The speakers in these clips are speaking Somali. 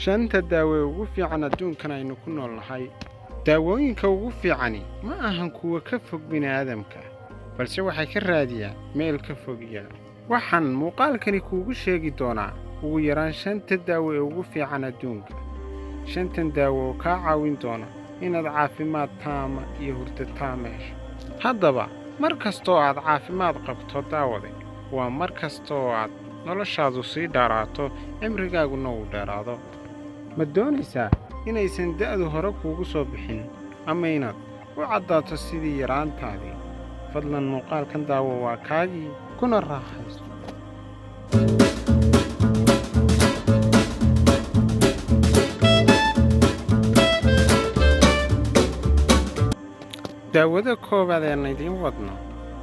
Shanta daawo ee ugu fiican adduunkan aynu ku nool nahay. Daawooyinka ugu fiicani ma ahan kuwa ka fog bini'aadamka, balse waxay ka raadiyaan meel ka fog iyaga. Waxaan muuqaalkani kuugu sheegi doonaa ugu yaraan shanta daawo ee ugu fiican adduunka. Shantan daawo oo kaa caawin doona inaad caafimaad taama iyo hurdo taama hesho. Haddaba, mar kasta oo aad caafimaad qabto, daawade, waa mar kasta oo aad noloshaadu sii dheeraato, cimrigaaguna uu dheeraado. Ma doonaysaa inaysan da'du hore kuugu soo bixin ama inaad u caddaato sidii yaraantaadii? Fadlan muuqaalkan daawo, waa kaagii, kuna raaxayso. Daawada koowaad een idiin wadno,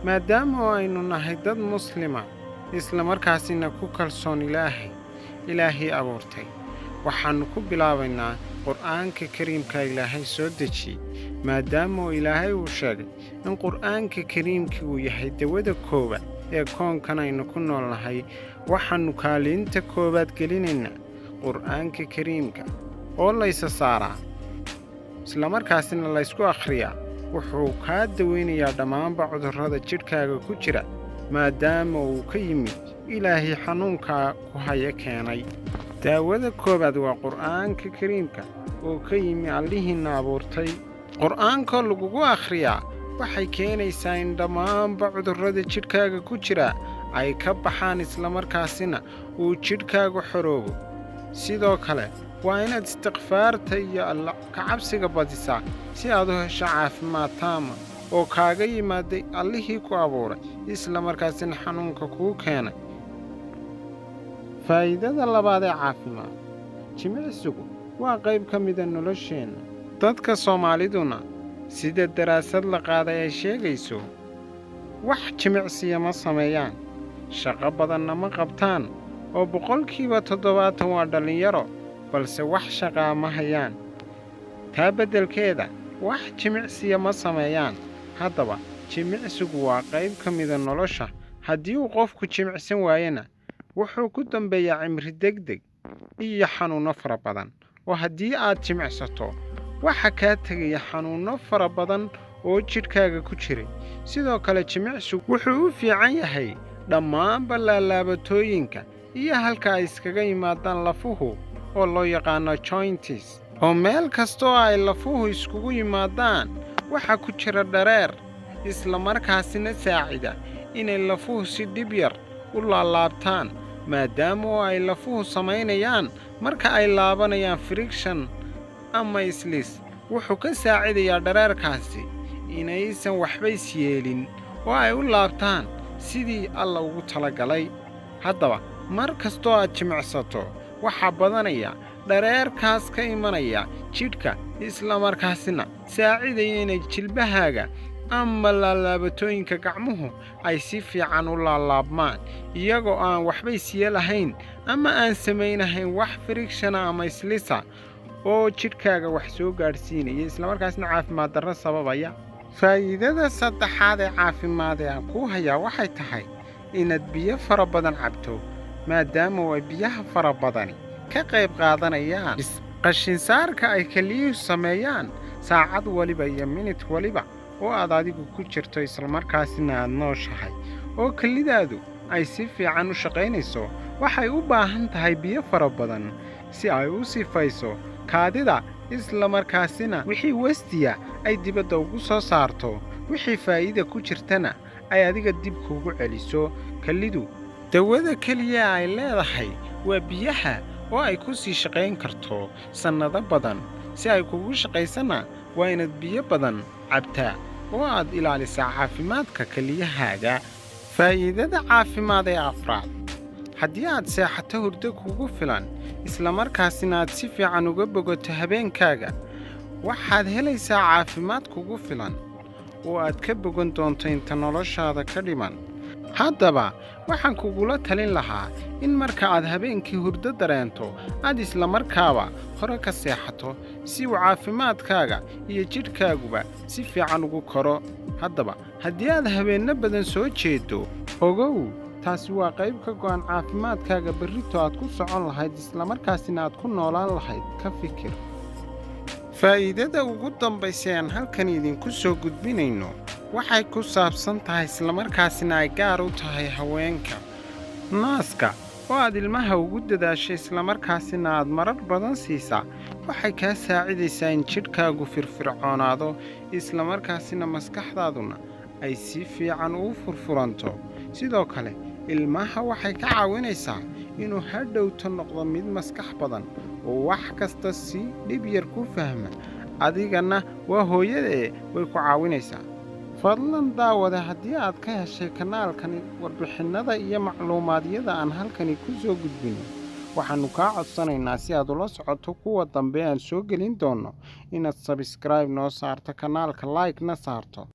maadaama oo aynu nahay dad Muslima, isla markaasina ku kalsoon Ilaahay, Ilaahii abuurtay, waxaannu ku bilaabaynaa Qur'aanka Kariimka Ilaahay soo dejiyey. Maadaama oo Ilaahay uu sheegay in Qur'aanka Kariimkii uu yahay dawada koowaad ee koonkan aynu ku nool nahay, waxaannu kaalinta koowaad gelinaynaa Qur'aanka Kariimka oo laysa saaraa, islamarkaasina laysku akhriyaa. Wuxuu kaa dawaynayaa dhammaanba cudurrada jidhkaaga ku jira, maadaama uu ka yimid Ilaahay xanuunkaa ku haya keenay. Daawada koowaad waa Qur'aanka Kariimka oo ka yimi Allihiinna abuurtay. Qur'aankoo lagugu akhriyaa waxay keenaysaa in dhammaanba cudurrada jidhkaaga ku jira ay ka baxaan, islamarkaasina uu jidhkaagu xoroobo. Sidoo kale waa inaad istikfaarta iyo Alla kacabsiga badisaa si aad u hesho caafimaad taama oo kaaga yimaaday Allihii ku abuuray, isla markaasina xanuunka kuu keenay. Faa'iidada labaad ee caafimaad: jimicsigu waa qayb ka mida nolosheenna. Dadka Soomaaliduna, sida daraasad la qaaday ay sheegayso, wax jimicsiya ma sameeyaan, shaqo badanna ma qabtaan, oo 70% waa dhallinyaro, balse wax shaqaa ma hayaan. Taa beddelkeeda wax jimicsiya ma sameeyaan. Haddaba, jimicsigu waa qayb ka mida nolosha. Haddii uu qofku jimicsan waayana, wuxuu ku dambeeyaa cimri degdeg iyo xanuunno fara badan. Oo haddii aad jimicsato, waxa kaa tegaya xanuunno fara badan oo jidhkaaga ku jiray. Sidoo kale jimicsigu wuxuu u fiican yahay dhammaanba laalaabatooyinka iyo halka ay iskaga yimaadaan lafuhu, oo loo yaqaano joints, oo meel kasta oo ay lafuhu iskugu yimaadaan waxaa ku jira dhareer, isla markaasina saacida inay lafuhu si dhib yar u laalaabtaan, maadaama oo ay lafuhu samaynayaan marka ay laabanayaan friction ama islis. Wuxuu ka saacidayaa dhareerkaasi inaysan waxba isyeelin oo ay u laabtaan sidii Alla ugu talagalay. Haddaba, mar kastoo aad jimicsato, waxaa badanaya dhareerkaas ka imanaya jidhka, isla markaasina saacidaya inay jilbahaaga ama laalaabatooyinka gacmuhu ay si fiican u laalaabmaan, iyagoo aan waxba isyeelahayn ama aan samaynahayn wax friction ama islisa oo jidhkaaga wax soo gaadhsiinaya, islamarkaasna caafimaad darro sababaya. Faa'iidada saddexaad ee caafimaad ee aan kuu hayaa waxay tahay inaad biyo fara badan cabto, maadaama ay biyaha fara badani ka qayb qaadanayaan qashinsaarka ay keliyuhu sameeyaan saacad waliba iyo minit waliba oo aad adigu ku jirto, islamarkaasina aad nooshahay oo kelidaadu ay si fiican u shaqaynayso. Waxay u baahan tahay biyo fara badan si ay u sifayso kaadida, isla markaasina wixii waste-iya ay dibadda ugu soo saarto, wixii faa'iida ku jirtana ay adiga dib kuugu celiso. Kelidu dawada keliya ay leedahay waa biyaha, oo ay ku sii shaqayn karto sannado badan. Si ay kugu shaqaysana, waa inaad biyo badan cabtaa oo aad ilaalisaa caafimaadka keliyahaaga. Faa'iidada caafimaad ee afraad: haddii aad seexato hurdo kugu filan, islamarkaasina aad si fiican uga bogato habeenkaaga, waxaad helaysaa caafimaad kugu filan oo aad ka bogan doonto inta noloshaada ka dhiman. Haddaba, waxaan kugula talin lahaa in marka aad habeenkii hurdo dareento aad islamarkaaba hore ka seexato, si uu caafimaadkaaga iyo jidhkaaguba si fiican ugu koro. Haddaba, haddii aad habeenno badan soo jeeddo, ogow. Taasi waa qayb ka go'an caafimaadkaaga berrito aad ku socon lahayd, islamarkaasina aad ku noolaan lahayd. Ka fikir. Faa'iidada ugu dambaysa aan halkan idinku soo gudbinayno waxay ku saabsan tahay, islamarkaasina ay gaar u tahay haweenka. Naaska oo aad ilmaha ugu dadaasho, islamarkaasina aad marar badan siisaa, waxay kaa saacidaysaa in jidhkaagu firfircoonaado, islamarkaasina maskaxdaaduna ay si fiican ugu furfuranto. Sidoo kale ilmaha waxay ka caawinaysaa inuu hadhowto noqdo mid maskax badan oo wax kasta si dhib yar ku fahma. Adigana waa hooyadee, way ku caawinaysaa. Fadlan daawade, haddii aad ka heshay kanaalkani warbixinnada iyo macluumaadyada aan halkani ku soo gudbinno, waxaannu kaa codsanaynaa, si aad ula socoto kuwa dambe aan soo gelin doonno, inaad subscribe noo saarto kanaalka, like-na saarto.